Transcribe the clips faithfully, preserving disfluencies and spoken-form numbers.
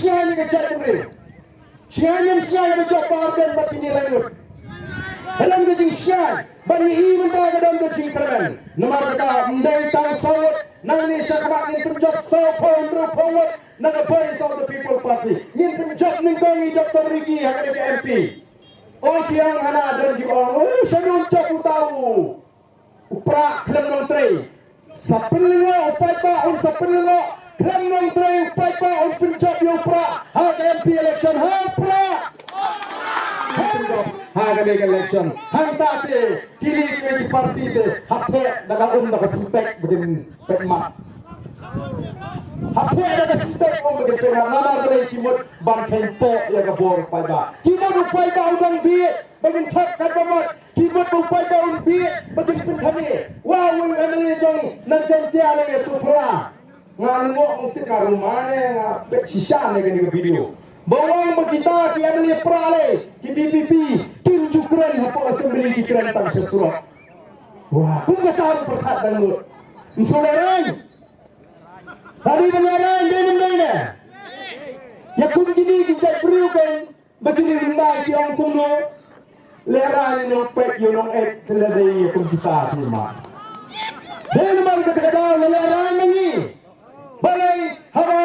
Sngewsih ïa ka jaitbynriew. Sngewsih, sngewsih ïa ka jop ba arden bad kine lai ngut. Ka don ka jingsngewsih bad ngi i mynta ka don ka jingkyrmen. Namar kata ym dei tang saw ngut, nangne shakhmat ngin pynjop saw phew hynriew phew ngut na ka Voice of the People Party. Ngin pynjop nyngkong i Doctor Ricky ha kane ka M P. Oi, ki ong hana don kiba ong, oh, shano un jop uta u, u Prah khlem nongtrei. Sa pynlyngngoh u paidbah, un sa pynlyngngoh khlem nongtrei u paidbah, un pynjop ïa u Prah ha ka M P election. Ha u Prah, ha pynjop ha kane ka election. Hangta te kine kiwei ki party te hap heh da ka um da ka syntek ba kin peit mat. Hap heh da ka syntek um ba kin peit mat. Namar balei? Ki mut ban kheiñpoh ïa ka bor u paidbah. Ki mut u paidbah u dang bieit ba kin thok katba mut. Ki mut ba u paidbah un bieit ba kin pynthame. Wa u M L A jong nang Jaintia ne Sohra. Nga ngok ngok tip nga ruma ne nga peit shisha ne kane ka video. Ba u ong ba kita ki M L A Prah lei, ki V P P, kim ju kren hapoh assembly, ki kren tang sha surok. Wa, kum kata ruh pyrkhat dang lut. Ym sngewlehraiñ. Tadi ba lehraiñ dei ne ym dei ne? Ïa kum kine ki jait briew kan ba kine ryndai ki ong kumno. Lehraiñ nongpeit ïa nongeit, te lada ïa kum kita ki ma. Dei namar kata ka daw la lehraiñ ma ngi. Balei? Haba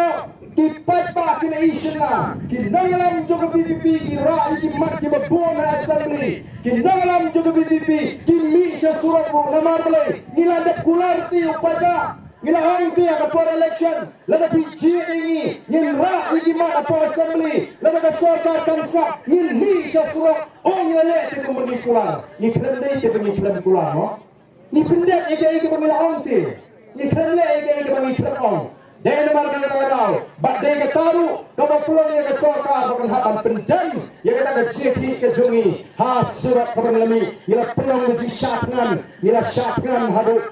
ki paidbah kin ïa shynna, ki nongïalam jong ka V P P ki rah ïa ki mat kiba bun ha assembly. Ki nongïalam jong ka V P P ki mih sha surok ruh. Namar balei? Ngi la dep kular te u paidbah. Ngi la ong te ha ka por election, lada phi jied ïa ngi, ngin rah ïa ki mat hapoh assembly. Lada ka sorkar kam sngap, ngin mih sha surok. Oh, ngi la leh te kumba ngi kular. Ngi khlem dei te ba ngi khlem kular, no? Ngi pyndep ïa kaei kaba ngi la ong te. Ngi khlem leh ïa kaei kaba ngi khlem ong. Dei namar kata ka daw, bad dei kata ruh kaba pynlong ïa ka sorkar ba kan hap ban pyndem ïa kata ka jingïakhih ka jong ngi ha surok kaba ngi la mih. Ngi la pynlong ka jingshah thngan, ngi la shah thngan haduh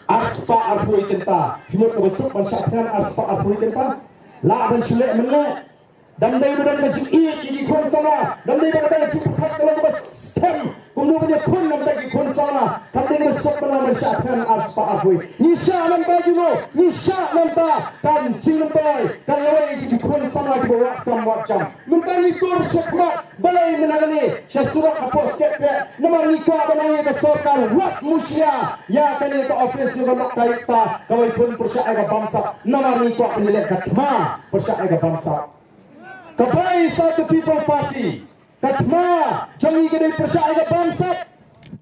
arspah arphew kynta. Phi mut kaba suk ban shah thngan arspah arphew kynta? Lah ban shu leh mynne. Dam dei ba don ka jingïeit ïa ki khun samla, dam dei ba don ka jingpyrkhat ka long kaba skhem kumno ban ïakhun namar ki khun samla. Kam dei ba suk ban long ban shah thngan arspah arphew. Ngi shah namar jingno, ngi shah namar kan jingmyntoi, kan lawei ïa ki khun samla kiba wad kam wad jam. Mynta ngi tur shakhmat. Balei mynta kane sha surok hapoh Sket Pek? Namar ngi kwah ban ai ïa ka sorkar wat mushia ïa kane ka office jong ka lok ka ïkta kaba ïakhun pyrshah ïa ka bamsap. Namar ngi kwah ban ïaleh ka thma pyrshah ïa ka bamsap. Ka Voice of the People Party, ka thma jong ngi ka dei pyrshah ïa ka bamsap.